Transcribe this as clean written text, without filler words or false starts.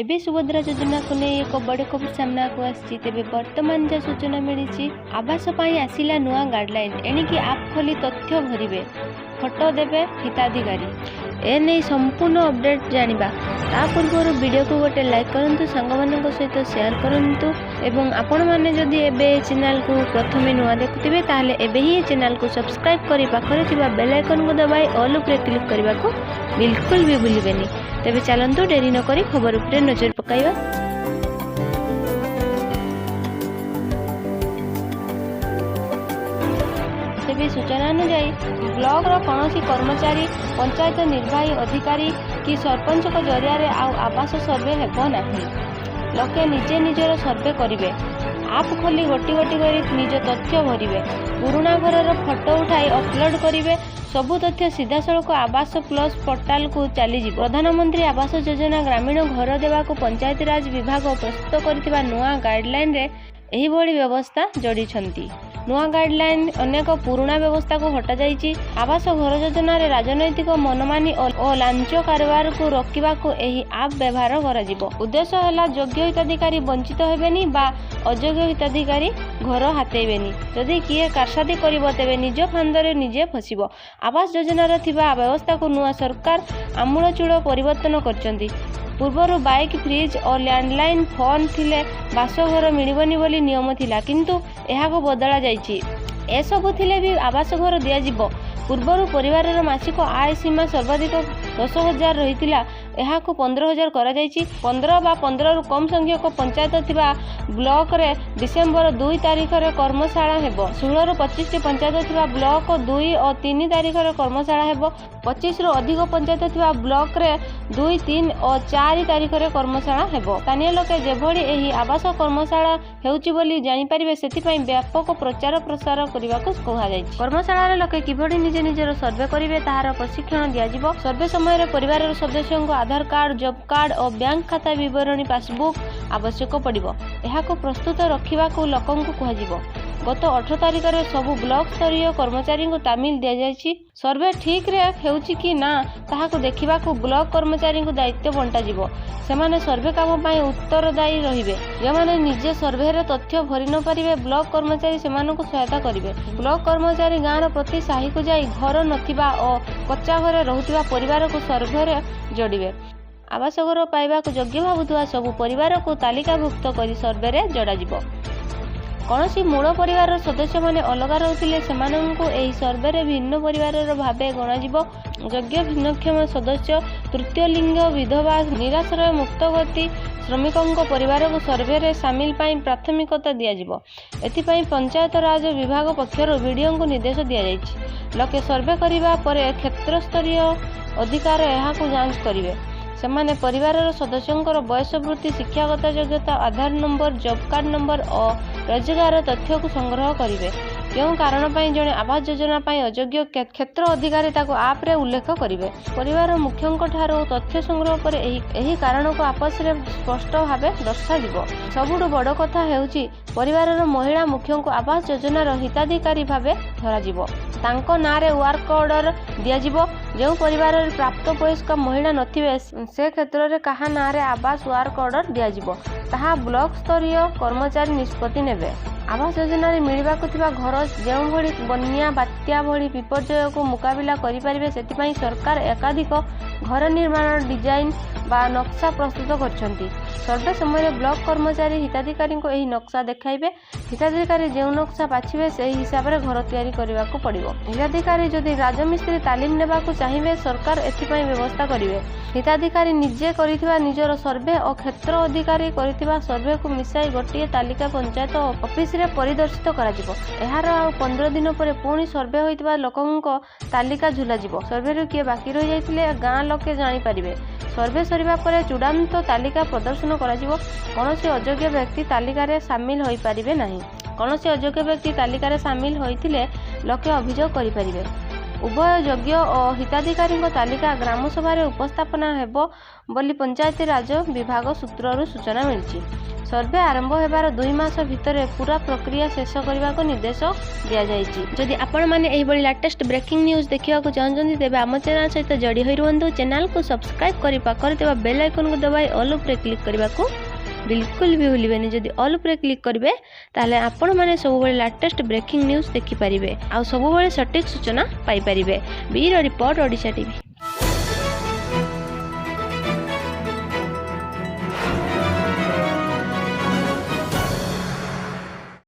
ଏବେ ସୁଭଦ୍ରା ଯୋଜନାକୁ ନେଇ ଏକ ବଡ଼ ଖବର ସାମ୍ନାକୁ ଆସିଛି। ତେବେ ବର୍ତ୍ତମାନ ଯାହା ସୂଚନା ମିଳିଛି, ଆବାସ ପାଇଁ ଆସିଲା ନୂଆ ଗାଇଡଲାଇନ୍। ଏଣିକି ଆପ୍ ଖୋଲି ତଥ୍ୟ ଭରିବେ, ଫଟୋ ଦେବେ ହିତାଧିକାରୀ। ଏନେଇ ସମ୍ପୂର୍ଣ୍ଣ ଅପଡେଟ୍ ଜାଣିବା ତା ପୂର୍ବରୁ ଭିଡ଼ିଓକୁ ଗୋଟେ ଲାଇକ୍ କରନ୍ତୁ, ସାଙ୍ଗମାନଙ୍କ ସହିତ ସେୟାର କରନ୍ତୁ ଏବଂ ଆପଣମାନେ ଯଦି ଏବେ ଏ ଚ୍ୟାନେଲକୁ ପ୍ରଥମେ ନୂଆ ଦେଖୁଥିବେ, ତାହେଲେ ଏବେ ହିଁ ଏ ଚ୍ୟାନେଲକୁ ସବସ୍କ୍ରାଇବ୍ କରି ପାଖରେ ଥିବା ବେଲ୍ ଆଇକନ୍କୁ ଦବାଇ ଅଲ୍ ଉପରେ କ୍ଲିକ୍ କରିବାକୁ ବିଲକୁଲ ବି ଭୁଲିବେନି। ତେବେ ଚାଲନ୍ତୁ, ଡେରି ନକରି ଖବର ଉପରେ ନଜର ପକାଇବା। ତେବେ ସୂଚନା ଅନୁଯାୟୀ, ବ୍ଲକର କୌଣସି କର୍ମଚାରୀ, ପଞ୍ଚାୟତ ନିର୍ବାହୀ ଅଧିକାରୀ କି ସରପଞ୍ଚଙ୍କ ଜରିଆରେ ଆଉ ଆବାସ ସର୍ଭେ ହେବ ନାହିଁ। ଲୋକେ ନିଜେ ନିଜର ସର୍ଭେ କରିବେ। ଆପ୍ ଖୋଲି ଗୋଟି ଗୋଟି କରି ନିଜ ତଥ୍ୟ ଭରିବେ। ପୁରୁଣା ଘରର ଫଟୋ ଉଠାଇ ଅପଲୋଡ୍ କରିବେ। ସବୁ ତଥ୍ୟ ସିଧାସଳଖ ଆବାସ ପ୍ଲସ୍ ପୋର୍ଟାଲକୁ ଚାଲିଯିବ। ପ୍ରଧାନମନ୍ତ୍ରୀ ଆବାସ ଯୋଜନା ଗ୍ରାମୀଣ ଘର ଦେବାକୁ ପଞ୍ଚାୟତିରାଜ ବିଭାଗ ପ୍ରସ୍ତୁତ କରିଥିବା ନୂଆ ଗାଇଡଲାଇନରେ ଏହିଭଳି ବ୍ୟବସ୍ଥା ଯୋଡ଼ିଛନ୍ତି। ନୂଆ ଗାଇଡଲାଇନ ଅନେକ ପୁରୁଣା ବ୍ୟବସ୍ଥାକୁ ହଟାଯାଇଛି। ଆବାସ ଘର ଯୋଜନାରେ ରାଜନୈତିକ ମନମାନି ଓ ଲାଞ୍ଚ କାରବାରକୁ ରୋକିବାକୁ ଏହି ଆପ୍ ବ୍ୟବହାର କରାଯିବ। ଉଦ୍ଦେଶ୍ୟ ହେଲା, ଯୋଗ୍ୟ ହିତାଧିକାରୀ ବଞ୍ଚିତ ହେବେନି ବା ଅଯୋଗ୍ୟ ହିତାଧିକାରୀ ଘର ହାତେଇବେନି। ଯଦି କିଏ କାରସାଦି କରିବ, ତେବେ ନିଜ ଫାନ୍ଦରେ ନିଜେ ଫସିବ। ଆବାସ ଯୋଜନାରେ ଥିବା ବ୍ୟବସ୍ଥାକୁ ନୂଆ ସରକାର ଆମୂଳଚୂଳ ପରିବର୍ତ୍ତନ କରିଛନ୍ତି। ପୂର୍ବରୁ ବାଇକ୍, ଫ୍ରିଜ୍ ଓ ଲ୍ୟାଣ୍ଡଲାଇନ୍ ଫୋନ୍ ଥିଲେ ବାସଘର ମିଳିବନି ବୋଲି ନିୟମ ଥିଲା, କିନ୍ତୁ ଏହାକୁ ବଦଳାଯାଇଛି। ଏସବୁ ଥିଲେ ବି ଆବାସ ଘର ଦିଆଯିବ। ପୂର୍ବରୁ ପରିବାରର ମାସିକ ଆୟ ସୀମା ସର୍ବାଧିକ 10,000 ରହିଥିଲା। ଏହାକୁ 15,000 କରାଯାଇଛି। 15 ବା 15ରୁ କମ୍ ସଂଖ୍ୟକ ପଞ୍ଚାୟତ ଥିବା ବ୍ଲକରେ ଡିସେମ୍ବର 2 ତାରିଖରେ କର୍ମଶାଳା ହେବ। 16ରୁ 25ଟି ପଞ୍ଚାୟତ ଥିବା ବ୍ଲକ 2 ଓ 3 ତାରିଖରେ କର୍ମଶାଳା ହେବ। 25ରୁ ଅଧିକ ପଞ୍ଚାୟତ ଥିବା ବ୍ଲକରେ 2, 3 ଓ 4 ତାରିଖରେ କର୍ମଶାଳା ହେବ। ସ୍ଥାନୀୟ ଲୋକେ ଯେଭଳି ଏହି ଆବାସ କର୍ମଶାଳା ହେଉଛି ବୋଲି ଜାଣିପାରିବେ, ସେଥିପାଇଁ ବ୍ୟାପକ ପ୍ରଚାର ପ୍ରସାର କରିବାକୁ କୁହାଯାଇଛି। କର୍ମଶାଳାରେ ଲୋକେ କିଭଳି ନିଜେ ନିଜର ସର୍ଭେ କରିବେ, ତାହାର ପ୍ରଶିକ୍ଷଣ ଦିଆଯିବ। ସର୍ଭେ ସମୟରେ ପରିବାରର ସଦସ୍ୟଙ୍କ ଆଧାର କାର୍ଡ, ଜବ୍ କାର୍ଡ ଓ ବ୍ୟାଙ୍କ ଖାତା ବିବରଣୀ ପାସବୁକ୍ ଆବଶ୍ୟକ ପଡ଼ିବ। ଏହାକୁ ପ୍ରସ୍ତୁତ ରଖିବାକୁ ଲୋକଙ୍କୁ କୁହାଯିବ। ଗତ 18 ତାରିଖରେ ସବୁ ବ୍ଲକ ସ୍ତରୀୟ କର୍ମଚାରୀଙ୍କୁ ତାଲିମ ଦିଆଯାଇଛି। ସର୍ଭେ ଠିକ୍ରେ ହେଉଛି କି ନା, ତାହାକୁ ଦେଖିବାକୁ ବ୍ଲକ କର୍ମଚାରୀଙ୍କୁ ଦାୟିତ୍ୱ ବଣ୍ଟାଯିବ। ସେମାନେ ସର୍ଭେ କାମ ପାଇଁ ଉତ୍ତରଦାୟୀ ରହିବେ। ଯେଉଁମାନେ ନିଜେ ସର୍ଭେର ତଥ୍ୟ ଭରି ନ ପାରିବେ, ବ୍ଲକ କର୍ମଚାରୀ ସେମାନଙ୍କୁ ସହାୟତା କରିବେ। ବ୍ଲକ କର୍ମଚାରୀ ଗାଁର ପ୍ରତି ସାହିକୁ ଯାଇ ଘର ନଥିବା ଓ କଚ୍ଚା ଘରେ ରହୁଥିବା ପରିବାରକୁ ସର୍ଭେରେ ଯୋଡ଼ିବେ। ଆବାସ ଘର ପାଇବାକୁ ଯୋଗ୍ୟ ଭାବୁଥିବା ସବୁ ପରିବାରକୁ ତାଲିକାଭୁକ୍ତ କରି ସର୍ଭେରେ ଯୋଡ଼ାଯିବ। କୌଣସି ମୂଳ ପରିବାରର ସଦସ୍ୟମାନେ ଅଲଗା ରହୁଥିଲେ, ସେମାନଙ୍କୁ ଏହି ସର୍ଭେରେ ଭିନ୍ନ ପରିବାରର ଭାବେ ଗଣାଯିବ। ଯୋଗ୍ୟ ଭିନ୍ନକ୍ଷମ ସଦସ୍ୟ, ତୃତୀୟ ଲିଙ୍ଗ, ବିଧବା, ନିରାଶ୍ରୟ, ମୁକ୍ତଗତି ଶ୍ରମିକଙ୍କ ପରିବାରକୁ ସର୍ଭେରେ ସାମିଲ ପାଇଁ ପ୍ରାଥମିକତା ଦିଆଯିବ। ଏଥିପାଇଁ ପଞ୍ଚାୟତରାଜ ବିଭାଗ ପକ୍ଷରୁ ବିଡିଓଙ୍କୁ ନିର୍ଦ୍ଦେଶ ଦିଆଯାଇଛି। ଲୋକେ ସର୍ଭେ କରିବା ପରେ କ୍ଷେତ୍ରସ୍ତରୀୟ ଅଧିକାରୀ ଏହାକୁ ଯାଞ୍ଚ କରିବେ। ସେମାନେ ପରିବାରର ସଦସ୍ୟଙ୍କର ବୟସ, ବୃତ୍ତି, ଶିକ୍ଷାଗତ ଯୋଗ୍ୟତା, ଆଧାର ନମ୍ବର, ଜବ୍ କାର୍ଡ ନମ୍ବର ଓ ରୋଜଗାର ତଥ୍ୟକୁ ସଂଗ୍ରହ କରିବେ। କେଉଁ କାରଣ ପାଇଁ ଜଣେ ଆବାସ ଯୋଜନା ପାଇଁ ଅଯୋଗ୍ୟ, କ୍ଷେତ୍ର ଅଧିକାରୀ ତାକୁ ଆପ୍ରେ ଉଲ୍ଲେଖ କରିବେ। ପରିବାର ମୁଖ୍ୟଙ୍କଠାରୁ ତଥ୍ୟ ସଂଗ୍ରହ ପରେ ଏହି କାରଣକୁ ଆପ୍‌ରେ ସ୍ପଷ୍ଟ ଭାବେ ଦର୍ଶାଯିବ। ସବୁଠୁ ବଡ଼ କଥା ହେଉଛି, ପରିବାରର ମହିଳା ମୁଖ୍ୟଙ୍କୁ ଆବାସ ଯୋଜନାର ହିତାଧିକାରୀ ଭାବେ ଧରାଯିବ। ତାଙ୍କ ନାଁରେ ୱାର୍କ ଅର୍ଡର ଦିଆଯିବ। ଯେଉଁ ପରିବାରରେ ପ୍ରାପ୍ତବୟସ୍କା ମହିଳା ନଥିବେ, ସେ କ୍ଷେତ୍ରରେ କାହା ନାଁରେ ଆବାସ ୱାର୍କ ଅର୍ଡର ଦିଆଯିବ, ତାହା ବ୍ଲକ ସ୍ତରୀୟ କର୍ମଚାରୀ ନିଷ୍ପତ୍ତି ନେବେ। ଆବାସ ଯୋଜନାରେ ମିଳିବାକୁ ଥିବା ଘର ଯେଉଁଭଳି ବନ୍ୟା, ବାତ୍ୟା ଭଳି ବିପର୍ଯ୍ୟୟକୁ ମୁକାବିଲା କରିପାରିବେ, ସେଥିପାଇଁ ସରକାର ଏକାଧିକ ଘର ନିର୍ମାଣ ଡିଜାଇନ୍ ବା ନକ୍ସା ପ୍ରସ୍ତୁତ କରିଛନ୍ତି। ସର୍ଭେ ସମୟରେ ବ୍ଲକ କର୍ମଚାରୀ ହିତାଧିକାରୀଙ୍କୁ ଏହି ନକ୍ସା ଦେଖାଇବେ। ହିତାଧିକାରୀ ଯେଉଁ ନକ୍ସା ବାଛିବେ, ସେହି ହିସାବରେ ଘର ତିଆରି କରିବାକୁ ପଡ଼ିବ। ହିତାଧିକାରୀ ଯଦି ରାଜମିସ୍ତ୍ରୀ ତାଲିମ ନେବାକୁ ଚାହିଁବେ, ସରକାର ଏଥିପାଇଁ ବ୍ୟବସ୍ଥା କରିବେ। ହିତାଧିକାରୀ ନିଜେ କରିଥିବା ନିଜର ସର୍ଭେ ଓ କ୍ଷେତ୍ର ଅଧିକାରୀ କରିଥିବା ସର୍ଭେକୁ ମିଶାଇ ଗୋଟିଏ ତାଲିକା ପଞ୍ଚାୟତ ଅଫିସରେ ପରିଦର୍ଶିତ କରାଯିବ। ଏହାର ଆଉ 15 ଦିନ ପରେ ପୁଣି ସର୍ଭେ ହୋଇଥିବା ଲୋକଙ୍କ ତାଲିକା ଝୁଲାଯିବ। ସର୍ଭେରୁ କିଏ ବାକି ରହିଯାଇଥିଲେ, ଗାଁ ଲୋକେ ଜାଣିପାରିବେ। ସର୍ଭେ ସରିବା ପରେ ଚୂଡ଼ାନ୍ତ ତାଲିକା ପ୍ରଦର୍ଶନ କରାଯିବ। କୌଣସି ଅଯୋଗ୍ୟ ବ୍ୟକ୍ତି ତାଲିକାରେ ସାମିଲ ହୋଇପାରିବେ ନାହିଁ। କୌଣସି ଅଯୋଗ୍ୟ ବ୍ୟକ୍ତି ତାଲିକାରେ ସାମିଲ ହୋଇଥିଲେ ଲୋକେ ଅଭିଯୋଗ କରିପାରିବେ। ଉଭୟ ଯୋଗ୍ୟ ଓ ହିତାଧିକାରୀଙ୍କ ତାଲିକା ଗ୍ରାମସଭାରେ ଉପସ୍ଥାପନା ହେବ ବୋଲି ପଞ୍ଚାୟତିରାଜ ବିଭାଗ ସୂତ୍ରରୁ ସୂଚନା ମିଳିଛି। ସର୍ଭେ ଆରମ୍ଭ ହେବାର 2 ମାସ ଭିତରେ ପୂରା ପ୍ରକ୍ରିୟା ଶେଷ କରିବାକୁ ନିର୍ଦ୍ଦେଶ ଦିଆଯାଇଛି। ଯଦି ଆପଣମାନେ ଏହିଭଳି ଲାଟେଷ୍ଟ ବ୍ରେକିଂ ନ୍ୟୁଜ୍ ଦେଖିବାକୁ ଚାହୁଁଛନ୍ତି, ତେବେ ଆମ ଚ୍ୟାନେଲ ସହିତ ଯୋଡ଼ି ହୋଇ ରୁହନ୍ତୁ। ଚ୍ୟାନେଲକୁ ସବସ୍କ୍ରାଇବ୍ କରି ପାଖରେ ଥିବା ବେଲ୍ ଆଇକନ୍କୁ ଦବାଇ ଅଲ୍ ଉପରେ କ୍ଲିକ୍ କରିବାକୁ ବିଲକୁଲ ବି ଭୁଲିବେନି। ଯଦି ଅଲ୍ ଉପରେ କ୍ଲିକ୍ କରିବେ, ତାହେଲେ ଆପଣମାନେ ସବୁବେଳେ ଲାଟେଷ୍ଟ ବ୍ରେକିଂ ନ୍ୟୁଜ୍ ଦେଖିପାରିବେ ଆଉ ସବୁବେଳେ ସଠିକ୍ ସୂଚନା ପାଇପାରିବେ। Bureau report, Odisha TV.